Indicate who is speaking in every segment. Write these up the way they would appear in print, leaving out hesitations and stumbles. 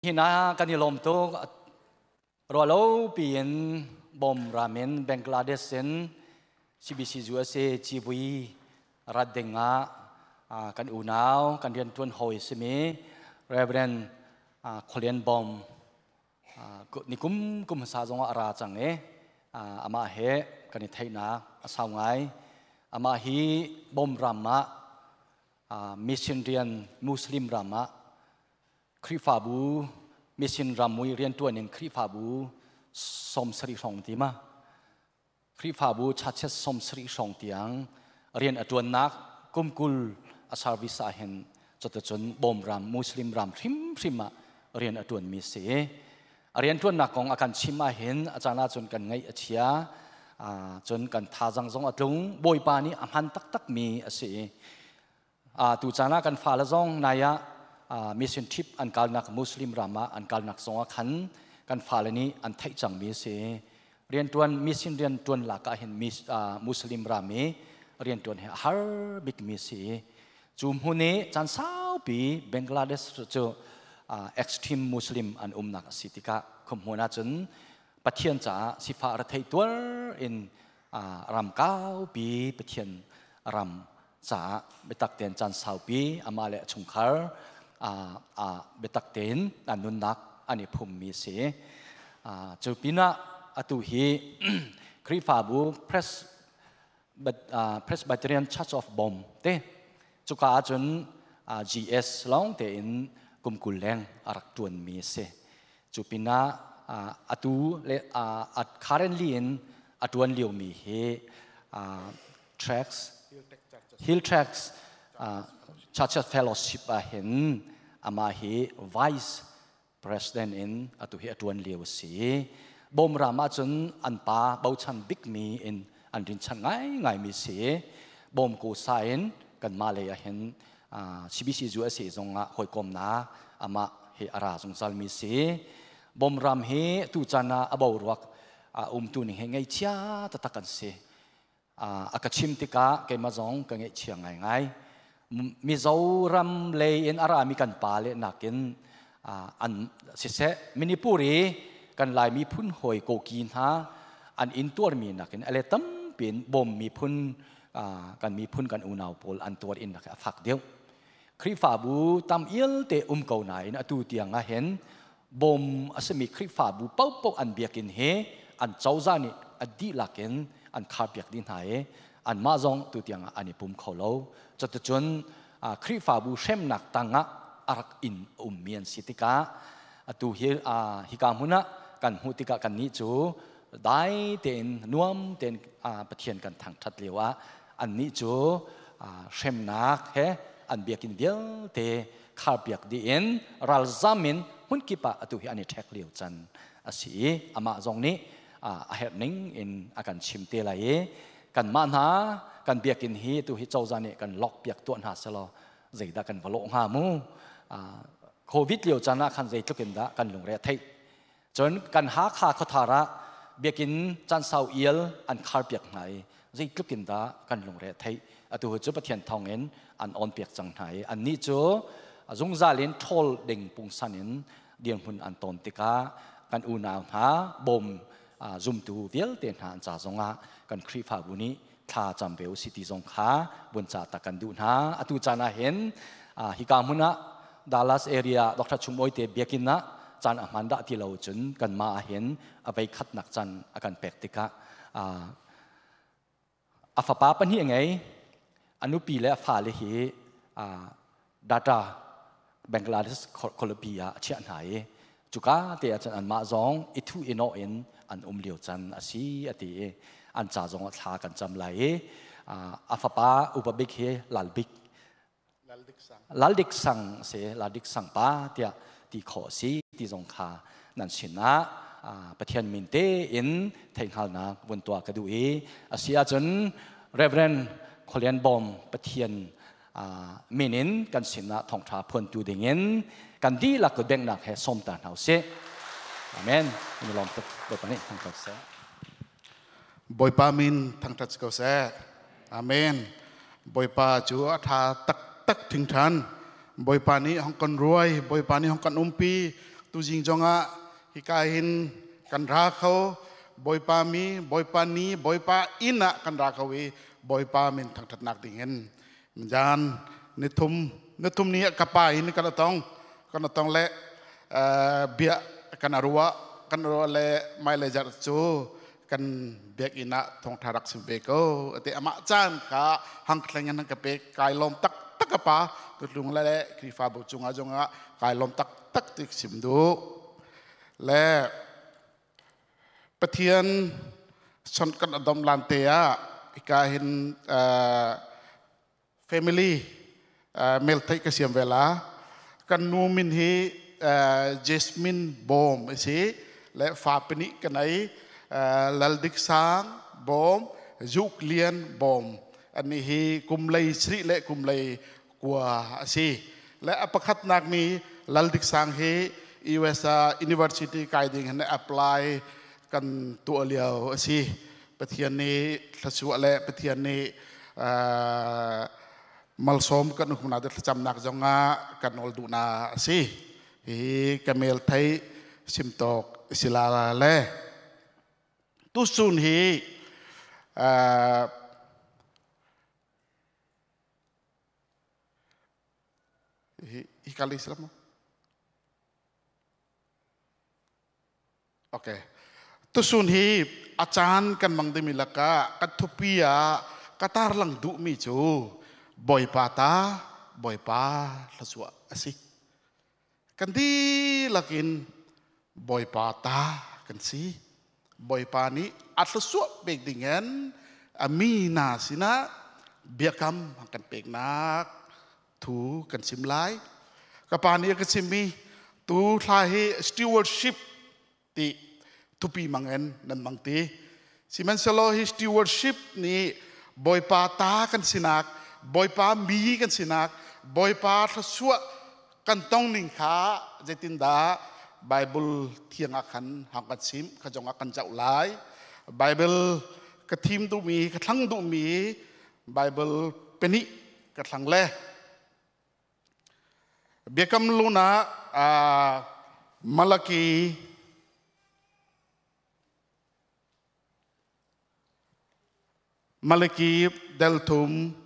Speaker 1: Hina kan i lawm tuk. Rualo piin bom ramin Bangladesh in CBC USA civui rat ding ah kan unau kan riantuan hawi simi Reverend Khualian Bom ni kum kum hmasa zong ah a ra cang i amah he kan i theihnak a sau ngai. Amah hi bom ram ah mission rian Muslim ram ah Khrihfabu mission ramui riantuan in Khrihfabu 70 hrawng ti ma Khrihfabu churches 70 hrawng tiang rian a tuannak kum 20 a service ah hin cutacun bawm ram Muslim ram hrimhrim ah rian a tuan mi si. A rian tuannak kong a kan chim ah hin a caan ahcun kan ngaih a chia, cun kan thazang zong a tlung. Bawipa nih a hman taktak mi a si. Tu caan ah kan fale zong nai ah mission trip an kalnak Muslim ram ah an kalnak zong ah khan kan fale nih an theih cangmi a si. Riantuan mission riantuan lak ah hin Muslim ram i riantuan hi a har bikmi a si. Cu hmun i caan saupi Bangladesh cu extreme Muslim an umnak a si tikah khumhmun ahcun Pathian caah sifah rethei tuar in ram kaupi Pathian ram caah biatak tein caan saupi amah le a chungkhar biatak tein an nunnak an i phummi a si. Cu pinah atu hi Khrihfabu Presbyterian Church of Bom te cuka ahcun GS lawng tein kum 20 leng a rak ṭuanmi a si. Cu pinah atu le currently in a ṭuan liomi hi Tracks Hill Tracks Church Fellowship ah hin amah hi Vice President in atu hi a ṭuan lio a si. Bawmram ahcun an pa bochan bikmi in an rinchan ngaingaimi si. Bawm ko sa in kanmah lei ah hin CBC USA zong ah hawikomnak amah hi a ra zungzalmi si. Bawmram hi tu caan ah a boruak umtu ning hi ngeichia taktak kan si. A ka chim tikah keimah zong ka ngaihchia ngaingai. Mizoram lei in a rami kan pa le nakin an siseh Manipur i kan Lai miphun hawi koki hna an intuarmi nakin ale tampi in bawm miphun kan miphun kan unau pawl an tuar in nak a fak deuh. Khrihfabu tam ialte um ko nain atu tiang ah hin bawm a simi Khrihfabu paohpaoh an biakinn hi an cozah nih a dihlak in an kharpiak dih hna i anmah zong tu tiang ah an i pum kho lo. Cuticun Khrihfabu hremnak tangah a rak inn a ummi an si tikah atu hi hika hmun ah kan hmuh tikah kannih cu dai tein nuam tein Pathian kan thangṭhat lio ah annih cu hremnak he an biakinn vialte kharpiak dih in ralzam in hmunkip ah atu hi an i ṭhek lio can a si i amah zong nih a herh ning in a kan chim te lai i kanmah hna kan biakinn hi tu hi cozah nih kan lock piak tuah hna selaw zeidah kan va lawh hnga mu? COVID lio caan ah khan zeitluk in dah kan lungre a theih. Cun kan Hakha khuathar ah biakinn caan sau ial an khar piak hna i zeitluk in dah kan lungre a theih. Atu cu Pathian thawng in an on piak cang hna i annih cu zungzal in ṭhawl ding pungsan in dirhmun an tawn tikah kan unau hna bawm zumtu vialte hna an ca zongah kan Khrihfabu nih thla cam ve usih ti zong kha vun ca tak kan duh hna. Atu caan ah hin hika hmun ah Dallas area Dr. Chum Oi te biakinn ah caan a hman dah ti lo cun kanmah ah hin a vei khatnak caan a kan pek tikah a fapa pahnih a ngei. A nupi le a fale hi data Bangladesh khualipi ah a chiah hna i cuka te ah cun anmah zong i thu i nawh in an um lio can a si a ti i an ca zong ah thla kan cam lai i a fapa upa bik hi Lalbik Laldik Sang si, Laldik Sang pa tiah ti khawh si ti zong kha nan sinah Pathian min te in theihhngalnak vun tuah ka duh i a si ahcun Reverend Khualian Bawm Pathian min in kan sinah thawngṭha phuantu dingin kan dihlak benghnak he sawm ta hna usih. Amen. In lawm tuk. Bawipa nih thang ko seh.
Speaker 2: Bawipa min thangṭhat ko seh. Amen. Bawipa cu a ṭha taktak ṭhingṭhan. Bawipa nih hong kan ruai, Bawipa nih hong kan umpi. Tuzing zongah hika hin kan ra kho. Bawipa mi, Bawipa ni, Bawipa inn ah kan ra kho i Bawipa min thangṭhatnak ding in zan nithum nithum ni ka pa in kan atong kan atong le bia kan arua kan arua le mai le jar cu kan biakinn ah thawngṭha rak sim ve ko ati amah caan kha hang thleng in ka pek kai lawm tak tak ka pa tutlung le Khrihfabu cungah zongah kai lawm tak tak ti sim duh le Pathian son kan adom lan te ah ika hin family mel theih ka siam ve la kan nu min hi Jasmine Bawm a si le fa pahnih ka nei Laldik Sang Bawm Zuk Lian Bawm ani hi kum lei sri le kum lei kua a si le a pakhatnak ni Laldik Sang hi US University kai ding hin apply kan tuah lio a si Pathian nih thluachuah le Pathian nih malsawm kan humna te thlacamnak zongah kan nawl duhna a si. Hihi ka mel thei simtawk sila le tusun hi hi kali silam Okay. Tusun hi a caan kan mang dimi lakah kan thupi ah ka tarlang duhmi cu Bawipa ta Bawipa thluachuah a si. Kan dihlak in Bawipa ta kan si. Bawipa nih a thluachuah pek dingin a mi hna sinah biakam kan peknak thu kan chim lai. Ka pa nih a ka chimmi tu thla hi stewardship ti thupi mangin nan mang ti. Sihmanhsehlaw hi stewardship nih Bawipa ta kan sinak, Bawipa mi kan sinak, Bawipa thluachuah kan tong ning kha zeitindah Bible thiang ah khan hang kan chim kha zong ah kan zoh lai. Bible ka thim duhmi, ka thlang duhmi Bible pahnih ka thlang le Biakam Hlun ah Malaki Malaki delthum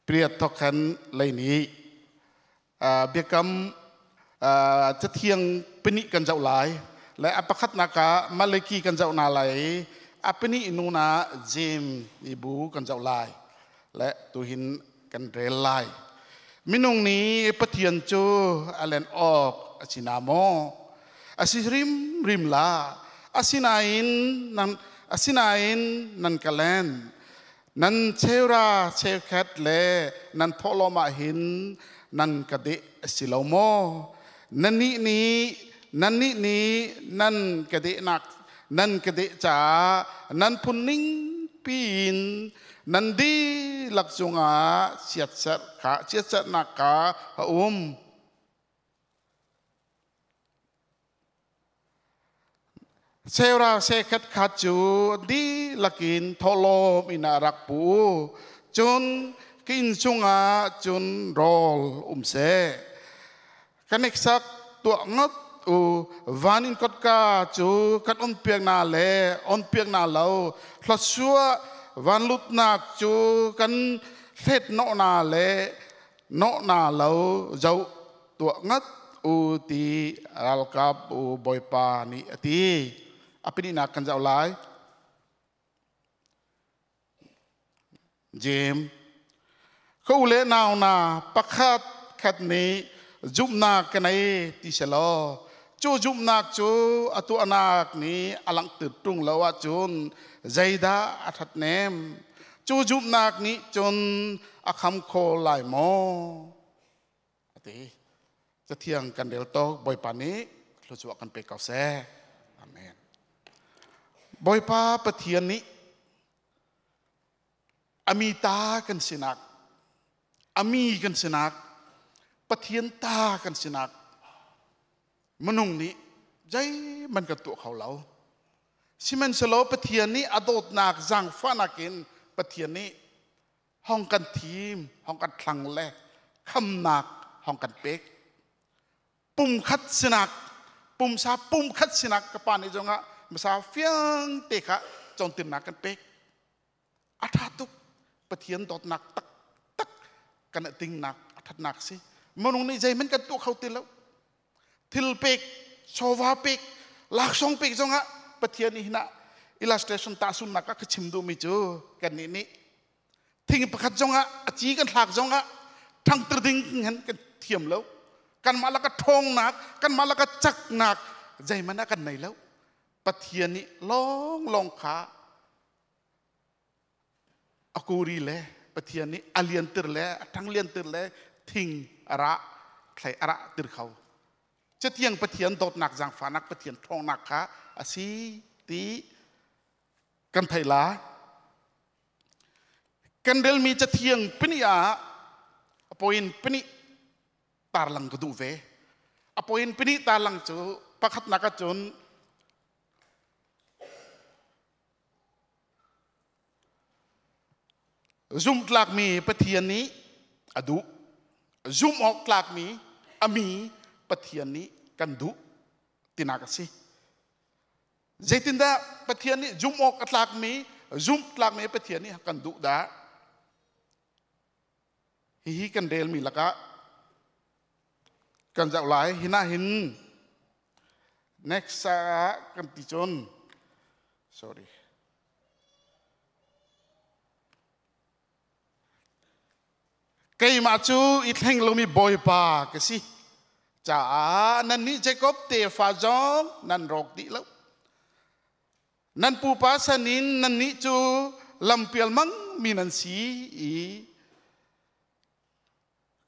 Speaker 2: priat thokhan leini biakam cathiang pahnih kan zoh lai le a pakhatnak ah Malaki kan zoh na lai a pahnih nu na James ibu kan zoh lai le tuhin kan rel lai minung nih Pathian cu a len awk a si na maw a si hrimhrim la asinain nan asinain nan ka len nan cheura cheukhat le nan thawhlawm ah hin nan ka deh a si lo maw nannih nih nannih nih nan ka dehnak nan ka deh caah nan phun ning piin nan dihlak cungah chiatserh kha chiatserhnak kha a um Seura sekhat khat cu dihlak in thawhlawm in a rak pu. Cun ka inn chungah cun rawl um seh. Ka hneksak tuah ngat u van in kotka cu kan on piak na le on piak na lo thluachuah van lutnak cu kan hlet nawh na le nawh na lo zoh tuah ngat u ti ralkap u bawipa nih a ti a pahnihnak kan zoh lai Jeim ka u le nau na pakhat khat nih zumhnak ka nei ti selaw cu zumhnak cu a tuahnak nih a langhter ṭung lo ahcun zeidah a ṭhathnem cu zumhnak nih cun a kham kho lai maw ati cathiang kan rel tawk Bawipa nih thluachuah kan pe ko seh amen Bawipa Pathian nih ami ta kan sinak ami kan sinak Pathian ta kan sinak minung nih zeihmanh kan tuah kho lo sihmanhsehlaw Pathian nih a dawtnak zaangfahnak in Pathian nih hong kan thim hong kan thlang le khamnak hong kan pek pumkhat sinak Pumsa pum khat sinak ka pa nih zongah masa fiang te kha cawntirnak kan pek. A tha tuk. Pathian dawtnak tak tak kan tingnak a thatnak si. Minung nih zeihmanh kan tuah kho ti lo. Thil pek, chawva pek, laksawng pek zongah Pathian nih hinah illustration tahsunnak ah ka chim duhmi cu kannih nih thing pakhat zongah a ci kan thlak zongah ṭhangter ding hin kan thiam lo. Kanmah laka ṭhawngnak, kanmah laka caknak zeihmanh ah kan nei lo. Pathian nih lawnglawng kha a kuri le Pathian nih a lianter le a ṭhang lianter le thing a rah thlei a rah tir kho. Catiang Pathian dawtnak zaangfahnak Pathian ṭhawngnak kha a si ti kan theih lai. Kan relmi cathiang pahnih ah a point pahnih tarlang ka duh ve. A point pahnih tarlang cu pakhatnak ahcun zumhtlakmi Pathian nih a duh. Zumh awk tlakmi a mi Pathian nih kan duh tinak a si. Zeitindah Pathian nih zumh awk a tlakmi, zumh tlakmi Pathian nih kan duh dah? Hihi kan relmi lakah kan zoh lai. Hinah hin next ah kan ti cun sorry. Keimah cu i thleng lomi Bawipa ka si caah nannih Jakob tefa zong nan rawk dih lo. Nan pupa san in nannih cu lampial mangmi nan si i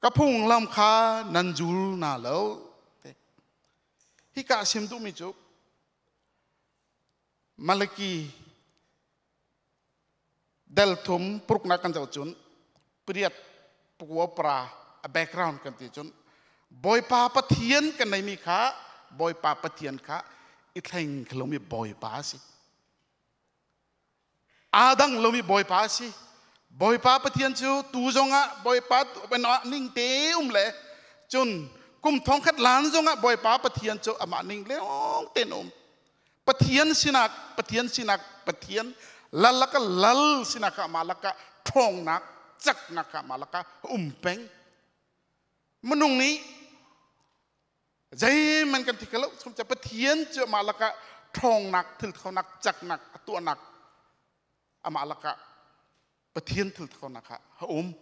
Speaker 2: ka phunglam kha nan zul na lo. Hika sim duhmi cu Malaki Del thum puruknak kan zoh cun pariat pakua para a background kan ti cun Bawipa Pathian kan neimi kha Bawipa Pathian kha i thleng lomi Bawipa a si. Aa dang lomi Bawipa a si. Bawipa Pathian cu tu zongah Bawipa ning te um le cun kum thongkhat lan zongah Bawipa Pathian cu amah ning leong ten um. Pathian sinak Pathian sinak Pathian lalaka lal sinak ah malaka ṭhawngnak caknak ah malaka um peng minung nih zeihmanh kan thi lo chung ca Pathian cu amah lakah ṭhawngnak thil khonak caknak a tuahnak amah lakah Pathian thil khonak ah a um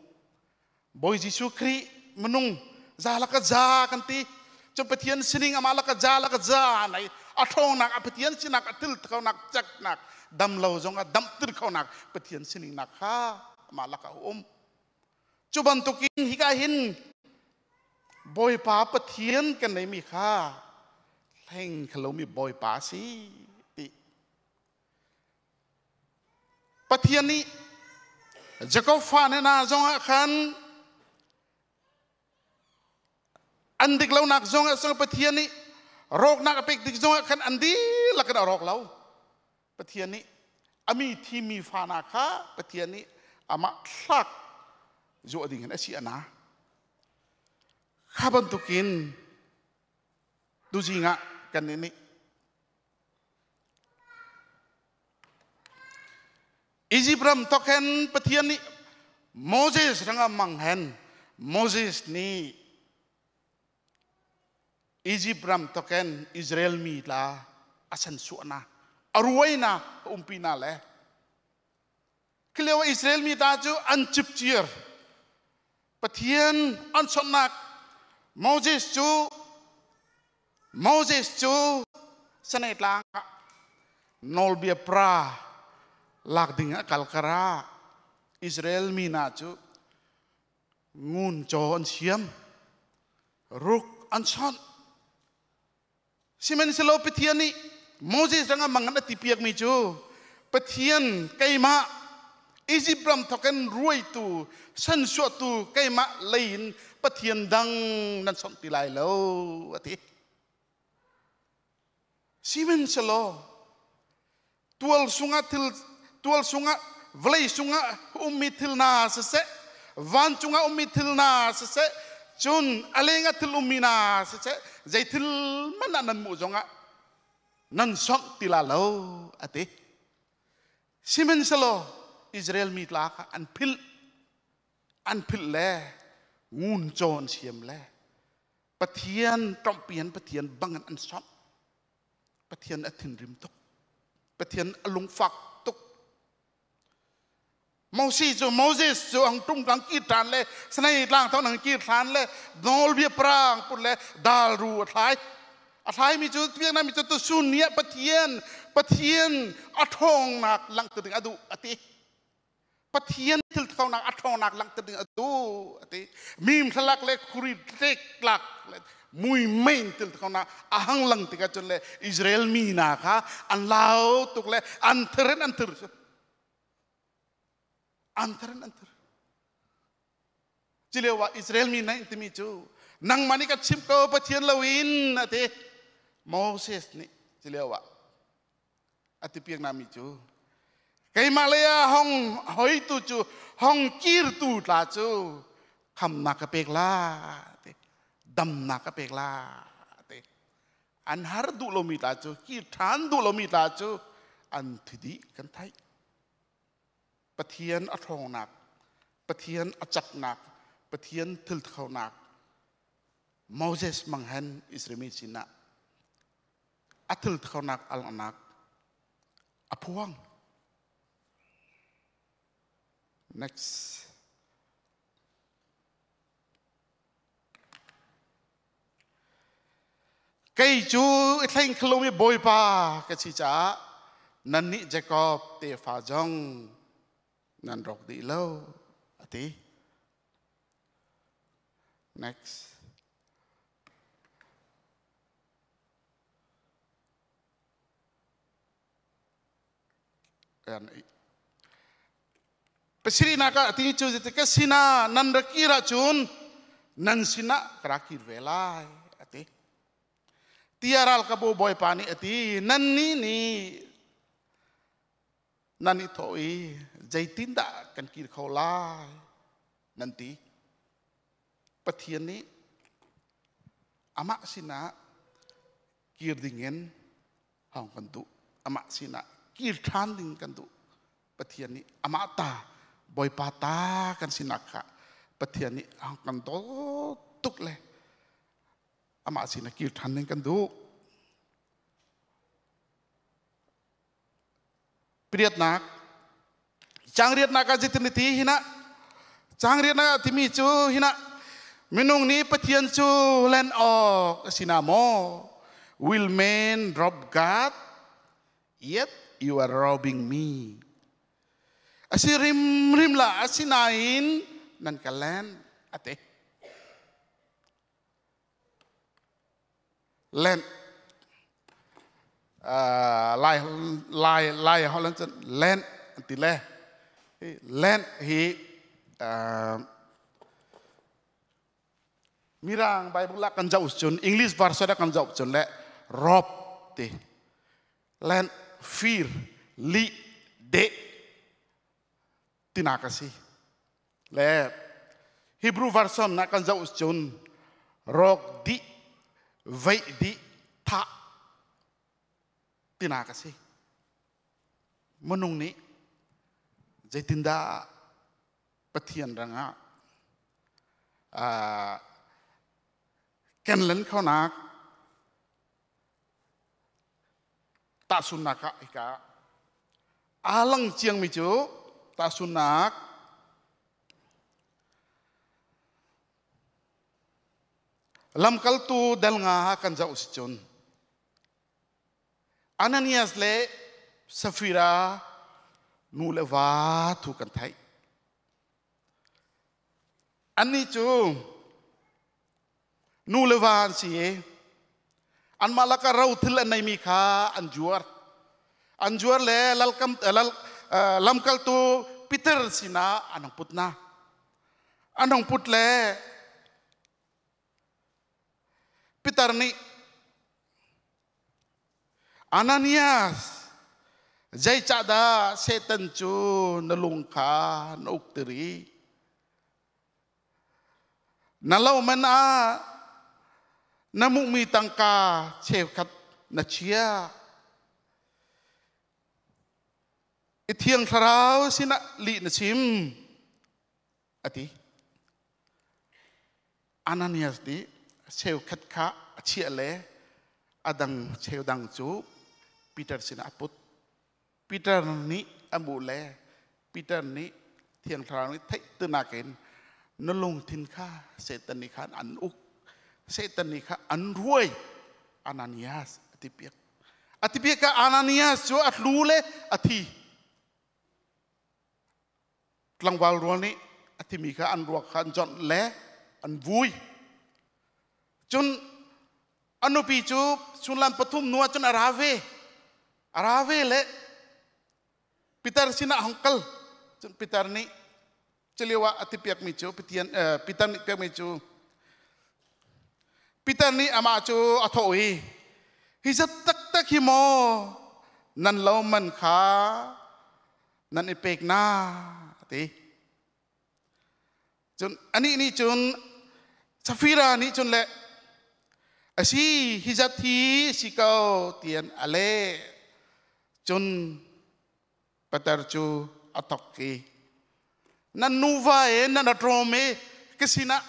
Speaker 2: Bawi Jesuh Khrih minung za laka za kan ti cu Pathian sining amah laka za laka za nai a ṭhawngnak a Pathian sinak a thil khonak caknak dam lo zong a damter khonak Pathian sining nak kha amah laka a um cu bantukin hika hin Bawipa Pathian kan neimi kha hleng khalomi Bawipa si ti Pathian nih Jakob fa hna zongah khan an dik lonak zongah sang Pathian nih rawknak a pek tik zongah khan an dihlak in a rawk lo. Pathian nih a mi thimi fa hna kha Pathian nih amah thlak zuah ding in a si ana. Kha bantukin tuzing ah kan nih Egypt ram thawk Pathian nih Moses rangah mang hen Moses nih Egypt ram thawk Israel mi tla a san suahna a ruaina a umpi na le khilio Israel mi ta cu an cipcir Pathian an chonnak Moses cu Moses cu Sinai tlang ah nawlbia pra lak ding a kal kar ah Israel mi hna cu ngun caw an siam, ruk an chawnh. Sihmanhsehlaw Pathian nih Moses rangah mang an a ti piakmi cu Pathian keimah Egypt ram thawkin ruaitu sansuahtu keimah lei in Pathian dang nan sawmh ti lai lo a ti. Sihmanhsehlaw tual sungah thil tual sungah vawlei sungah ummi thil hna siseh vancung ah ummi thil hna siseh cun a leng ah thil ummi hna siseh Zeithil man ah nan mu zongah nan songh ti la lo ati. Sihmanhsehlaw Israel mi tla kha an philh an philh le ngun caw an siam le Pathian ṭomhpi an Pathian bangin an songh. Pathian a thinrim tuk. Pathian a lungfak tuk. Moses cu Moses cu ang tum kang kir ṭhan le Sinai tlang thawng ang kir thlan le nawlbia parang put le dal ru a thlai. A thlaimi cu biaknak mi cu tusun ni ah Pathian Pathian a ṭhawngnak langhter ding a duh a ti. Pathian thil ṭhawngnak a ṭhawngnak langhter ding a duh a ti. Mim thlalak le khuri tlek tlak le mui mein til ṭhawngnak a hang lang tikah cun le Israel mi hna kha an lau tuk le an thir in an thir cu. An thar in an thar. Cilio ah Israel mi na timi cu nangmah nih ka chim ko Pathian loin a ti. Moses nih cilio ah a ti piak na mi cu keimah lei ah hong hoitu cu hong kirtu tla cu khamnak ka pek la ti damnak ka pek la ti an har duh lomi tla cu kir ṭhan duh lomi tla cu an thi dih kan theih. Pathian a ṭhawngnak, Pathian a caknak, Pathian thilthonak Moses manghen Israel mi sinah a thilthonak alnak a phuang. Next. Kei cu i thleng khalomi Bawipa ka si caah nannih Jakob tefa zong nan rawk dih lo a ti. Next. Pasarihnak ah a ti cu ka sinah nan ra kir ahcun nan sinah ka ra kir ve lai a ti. Tia ralkap bawipa nih a ti nannih nih nan i thawh i zeitindah kan kir kho lai nan ti. Pathian nih amah sinah kir dingin hong kan duh amah sinah kir ṭhan ding kan duh Pathian nih amah ta Bawipa ta kan sinak kha Pathian nih hong kan dawt tuk le amah sinah kir ṭhan ding kan duh Pariatnak Cangriatnak ah zeitin ti hinah Cangriatnak ah timi cu hinah minung nih Pathian cu len awk a si na maw? Will man rob God? Yet you are robbing me. Asi rimrim la asinain nan ka len ate. Len lai lai lai holh cun len an ti le len hi mirang bible ah kan zoh cun english version ah kan zoh cun le rob ti len fir li de tinak a si le Hebrew version na kan zoh cun rawk dih veih dih thah tinak a si minung nih zeitindah Pathian rangah ken len khonak Tahchunhnak ah hika aa lang ciangmi cu tahchunhnak lamkaltu del nga kan zoh si cun Ananias le Safira nu le va thu kan theih. Annih cu nu le va an si i anmah lakah rothil an neimi kha an zuar an zuar le lalkam lal lamkaltu Peter sinah an hung put hna an hung put le Peter nih Ananias zeicahdah Satan cu na lung kha na uk tiri Na lo man ah Na hmuhmi tangka cheukhat na chia. I Thiang Thlarau sinah lih na chim, a ti. Ananias nih cheukhat kha a chiah le a dang cheu dang cu Peter sinah a put. Peter nih a hmuh le Peter nih Thiang Thlarau nih theih tunak in na lungthin kha Satan nih khan an uk, Satan nih kha an ruai, Ananias a ti piak. A ti piak ah Ananias cu a tlu le a thi. Tlangval rual nih a thimi kha an ruak kha an jonh le an vui. Cun a nupi cu chunlam pathum hnu ah cun a ra ve. A ra ve le Peter sinah hong kal. Cun Peter nih culio ah a ti piakmi cu Pathian Peter nih piakmi cu Peter nih amah cu a thawh i hi zat taktak hi maw nan lo man kha nan i pek na a ti. Cun anih nih cun Safira nih cun le a si hi zat hi si ko tian a leh. Cun Peter cu a thok i nan nuva e nan atawm e ka sinah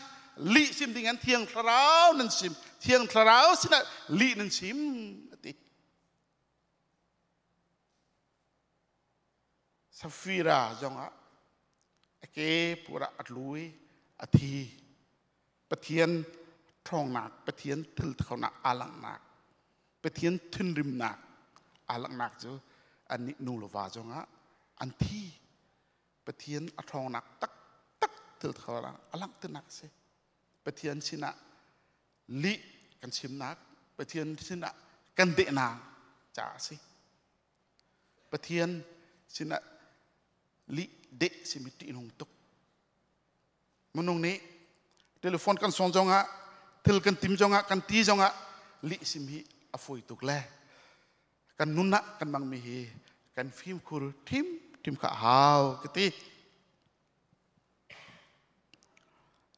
Speaker 2: lih sim ding an Thiang Thlarau nan sim, Thiang Thlarau sinah lih nan sim, a ti. Safira zongah a ke purah a tlu i a thi. Pathian ṭhawngnak, Pathian thilthonak aa langhnak, Pathian thinrimnak aa langhnak cu annih nu le va zongah an thi. Pathian a ṭhawngnak taktak thilthonak a langhternak a si. Pathian sinah lih kan chimnak, Pathian sinah kan dehnak caah a si. Pathian sinah lih deh simi ṭihnung tuk. Minung nih telephone kan song zongah, thil kan tim zongah, kan ti zongah lih sim hi a fawi tuk le kan nun ah kan mangmi hi kan fimkhur ṭhim ṭhim kha a hau ka ti.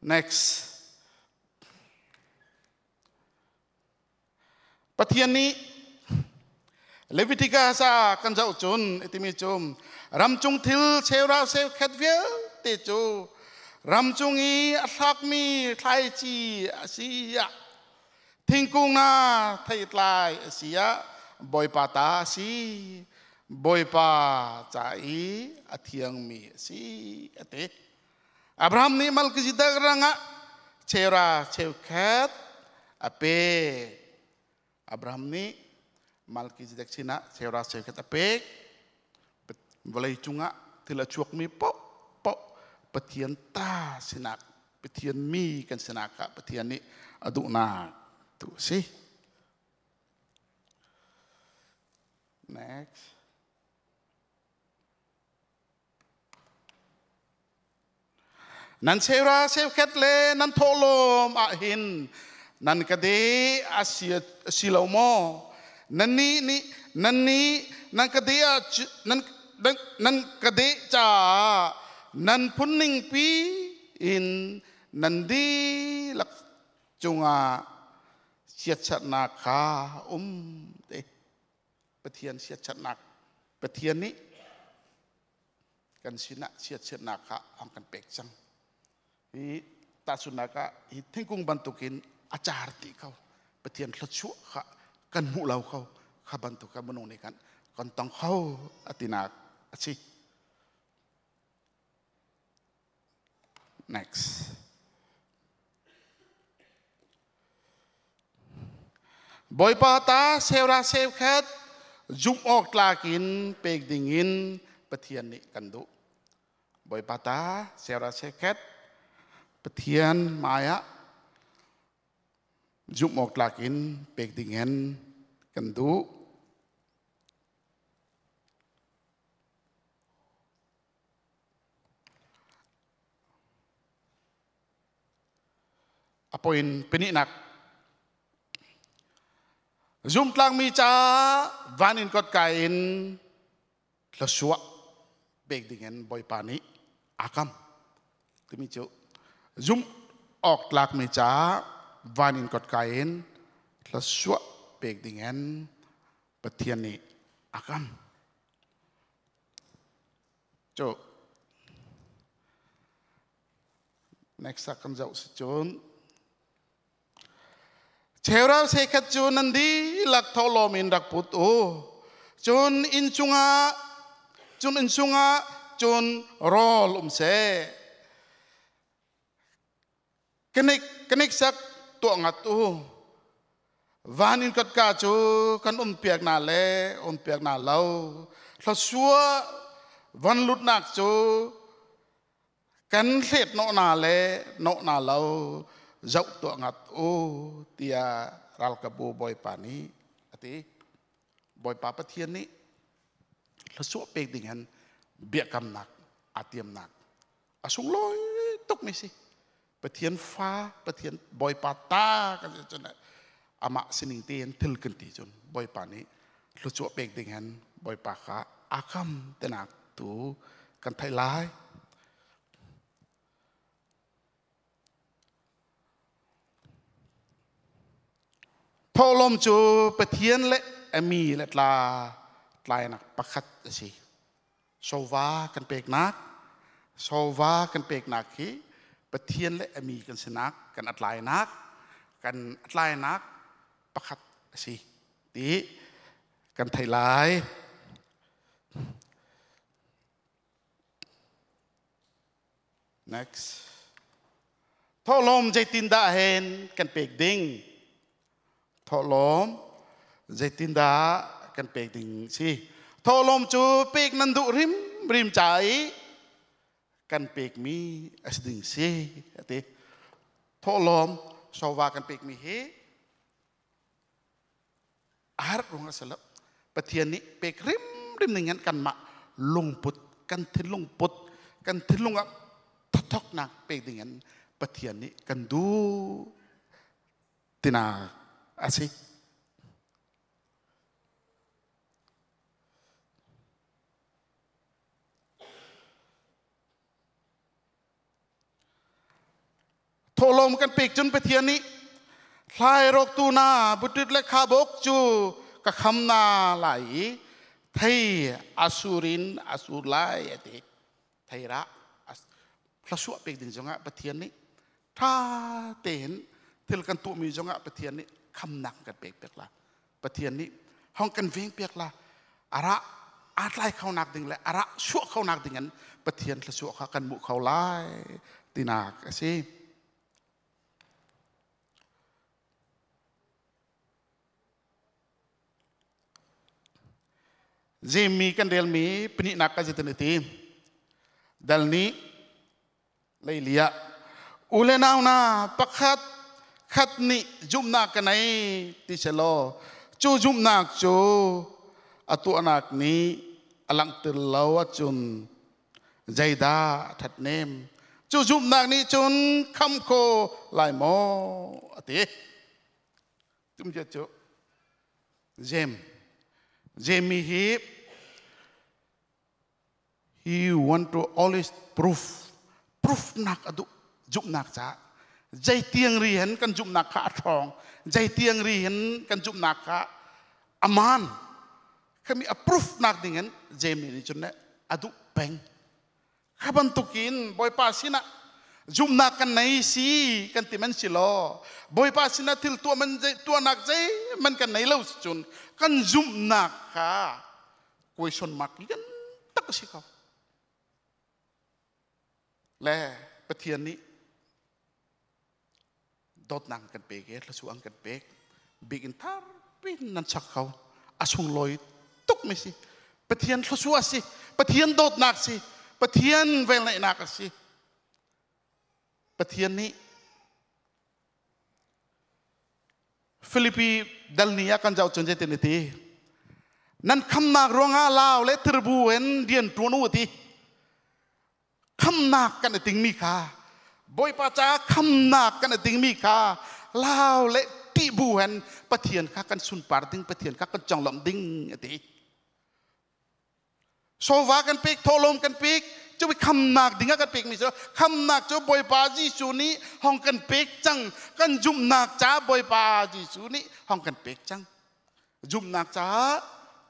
Speaker 2: Next. Pathian nih Leviticus ah kan zoh cun timi cu ramcung thil cheura cheukhat vialte cu ramcung i a hlakmi thlaici a si ah, thingkung na theitlai a si ah, Bawipa ta a si, Bawipa ca i a thiangmi a si, a ti. Abraham nih Melchizedek rangah chera cheukhat a pek. Abraham nih Melchizedek sinah chera cheukhat a pek. Vawlei cungah thil a chuakmi paohpaoh Pathian ta sinak, Pathian mi kan sinak ah Pathian nih a duhnak tu a si. Next. Nan cheura cheukhat le nan thawhlawm ah hin nan ka de a si lo maw? Nannih nih nannih nan ka de ah nan nan ka de caah nan phun ningpi in nan dihlak cungah chiatserhnak kha um te. Pathian siatchatnak, Pathian nih kan sinah siatchiatnak kha a kan pek cang. Hi tahchunhnak ah hi thingkung bantukin a car ti kho, Pathian thluachuah kha kan hmuh lo kho, kha bantuk kha minung nih khan kan tong kho a tinak a si. Next. Bawipa ta seura seukhat zumh awk tlak in pek ding in Pathian nih kan duh. Bawipa ta seura seukhat Pathian hmai ah zumh awk tlak in pek ding in kan duh. A point pahnihnak, zumtlangmi ca van in kotka in thluachuah pek dingin Bawipa nih aa kam timi cu zumh awk tlakmi ca van in kotka in. Thluachuah pek dingin Pathian nih a kam. Cu next ah kan zoh si cun Cheurau sekhat cu nan dihlak thawhlawm in rak put u. Cun inn chungah cun inn chungah cun rawl um seh. Ka sak tuah ngat u. Van in kotka cu kan um piak na le um piak na lo. Thluachuah van lutnak cu kan hlet nawh na le nawh na lo zoh tuah ngat u tiah ralkabu bawipa nih a ti. Bawipa Pathian nih thluachuah pek ding hin biakamnak aa tiamnak a sunglawi tukmi si. Pathian fa, Pathian Bawipa ta kan si cun amah sining tein thil kan ti cun Bawipa nih thluachuah pek ding hin Bawipa kha aa kam tinak tu kan theih lai. Thawhlawm cu Pathian le a mi le tla tlainak pakhat a si. Sova kan peknak, sova kan peknak hi Pathian le a mi kan sinak, kan atlainak, kan atlainak pakhat a si ti kan theih lai. Next. Thawhlawm zeitindah hen kan pek ding? Thawhlawm zeitindah kan pek ding si? Thawhlawm cu pek nan duh rimrim ca i kan pekmi a si ding si ati. Thawhlawm sowa kan pekmi hi a har rung a si lo. Pathian nih pek rimrim ning in kanmah lungput kan thinlung put kan thinlung ah thathoknak pek ding in Pathian nih kan duh tinak a si. Thawhlawm kan pek cun Pathian nih hlai rawktu na buṭit le khabok cu ka kham na lai i thei a sur in a sur lai a ti. Thei ra hlasuah pek ding zongah Pathian nih ṭha tein thil kan tuahmi zongah Pathian nih khamnak kan pek piak la. Pathian nih hong kan veng piak la. Ara aa tlai kho nak ding le ara suah kho nak ding in Pathian thluachuah kha kan hmuh kho lai tinak a si. Jemi kan relmi pahnihnak ka zitin iti. Dal nih leilia u le nau na pakhat khat nih zumhnak ka nei ti selaw cu zumhnak cu a tuahnak nih a langhter lo ahcun zeidah a ṭhathnem cu zumhnak nih cun kham kho lai maw a ti tumjet cu Jem Jemi hi he want to always proof proof nak a duh zumhnak caah zeitiang ri hen kan zumhnak kha a ṭhawng zeitiang ri hen kan zumhnak kha aman khami a proof nak ding in Jamie nih cun a duh peng kha bantukin Bawipa sinah zumhnak kan nei si kan ti man si law Bawipa sinah thil tuah man tuahnak zei man kan nei lo si cun kan zumhnak kha question mark lian tak a si ko le Pathian nih dawtnak kan pek i thluachuah an kan pek bik in thar pin nan chak kho a sunglawi tuk mi si Pathian thluachuah si Pathian dawtnak si Pathian velngeihnak a si Pathian nih Filipi dal ni ah kan zoh cun zeitin a ti nan khamnak ruangah lau le tirbu in rian ṭuan u a ti khamnak kan i tingmi kha Bawipa caah khamnak kan i tingmi kha lau le ṭihbu hen Pathian kha kan sunpar ding Pathian kha kan conglawmh ding a ti Sofa kan pek, thawhlawm kan pek, Cu khamnak ding ah kan pekmi cu khamnak cu Bawipa Jesuh nih hong kan pek cang. Kan zumhnak ca Bawipa Jesuh nih hong kan pek cang. Zumhnak caah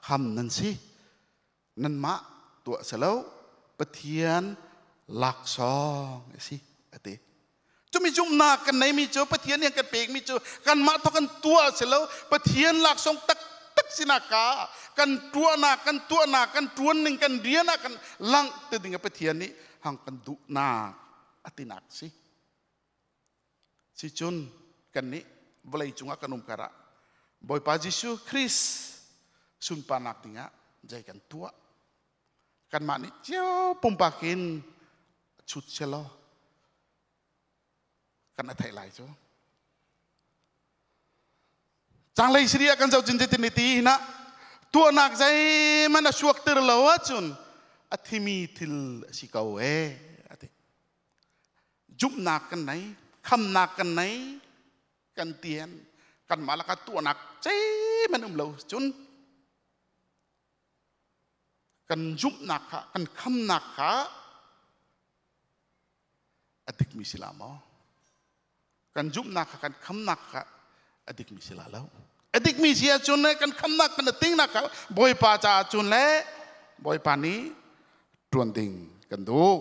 Speaker 2: kham nan si. Nanmah tuah selo Pathian laksawng a si a ti. Cumi zumhnak kan neimi cu Pathian nih kan pekmi cu kanmah thawk kan tuah si lo Pathian laksawng taktak sinak ka kan tuahnak kan tuahnak kan tuan ning kan rian ah kan langh te ding Pathian nih hang kan duhnak a tinak si. Si cun kan nih vawlei cungah kan um karah Bawipa Jesuh Christ sunparnak dingah zei kan tuah kanmah nih cio pumpak in chut selaw kan a theih lai cu Changlei Syria kan zoh cun zeitin ti hina tuahnak zeihmanh a suak tir lo ahcun a thimi thil a si ko e ati zumhnak kan nei khamnak kan nei kan tian kanmah laka tuahnak zeihmanh um lo cun kan zumhnak kha kan khamnak kha a dikmi si la maw kan zumhnak kha kan khamnak kha a dikmi si la lo a dikmi si ahcun le kan khamnak kan tingnak kha Bawipa caah cun le Bawipa nih ṭuan ding kan duh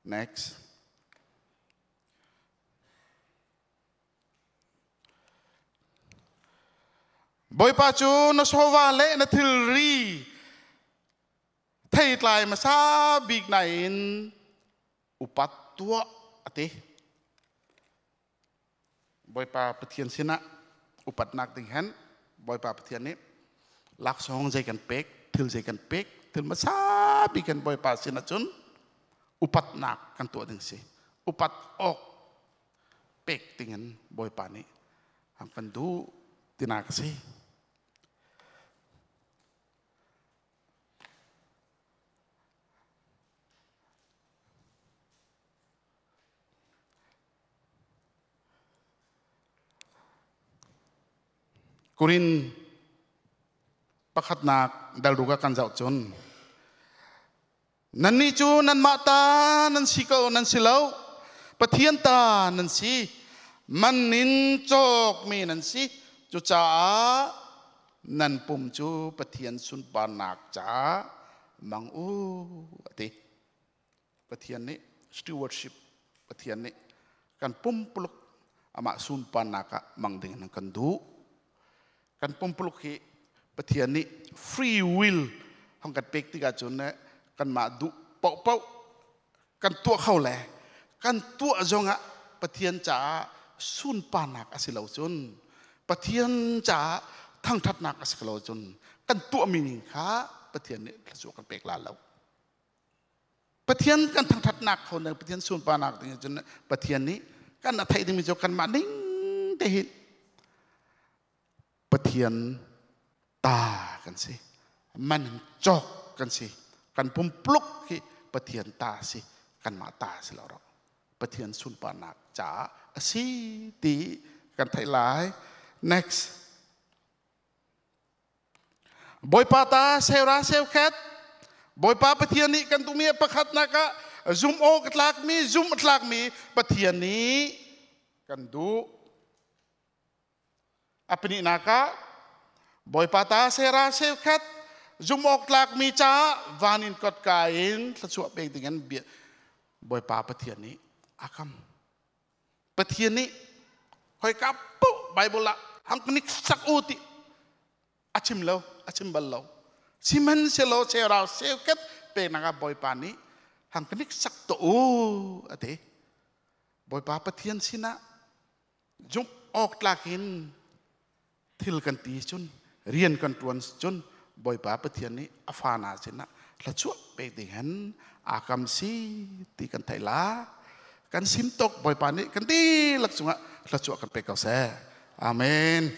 Speaker 2: next Bawipa cu na sofa le na thilri theitlai hmasa bik nain upat tuah a ti. Bawipa Pathian sinah upatnak ding hen Bawipa Pathian nih laksawng zei kan pek, thil zei kan pek, thil hmasa bik kan Bawipa sinah cun upatnak kan tuah ding si. Upat awk pek dingin Bawipa nih an kan duh tinak a si. Korin pakhatnak dalruka kan zoh cun Nannih cu nanmah ta nan si ko nan si lo. Pathian ta nan si. Man in cawkmi nan si. Cucaah nan pum cu Pathian sunparnak caah mang u a ti. Pathian nih stewardship Pathian nih kan pumpuluk amah sunparnak ah mang ding in kan duh. Kan pumpuluk hi Pathian nih free will hong kan pek tikah cun kanmah duh paohpaoh kan tuah kho le kan tuah zongah Pathian caah sunparnak a si lo cun Pathian caah thangṭhatnak a si lo cun kan tuahmi ning kha Pathian nih thluachuah kan pek la lo. Pathian kan thangṭhatnak kho le Pathian sunparnak ding cun Pathian nih kan a theih dingmi cu kanmah ning te hin Pathian ta kan si man cawk kan si kan pumpluk hi Pathian ta si kanmah ta si lo ro Pathian sunparnak caah a si ti kan theih lai next Bawipa ta seura seukhat Bawipa Pathian nih kan duhmi pakhatnak ah zum awk tlakmi zum tlakmi Pathian nih kan duh. A pahnihnak ah Bawipa ta sera seukhat zum awk tlakmi caah van in kotka in thluachuah pek ding in Bawipa Pathian nih a kam. Pathian nih khoika paoh Bible ah hangnik sak u ti a chim lo a chim bal lo sihmanhsehlaw serau seuket peknak ah Bawipa nih hangnik sak to u a ti Bawipa Pathian sinah zumh awk tlak in thil kan ti cun rian kan ṭuan cun Bawipa Pathian nih a fa hna sinah thluachuah pek ding hin aa kam si ti kan theih la kan sim tuk Bawipa nih kan dihlak cungah thluachuah kan pek ko seh. Amen.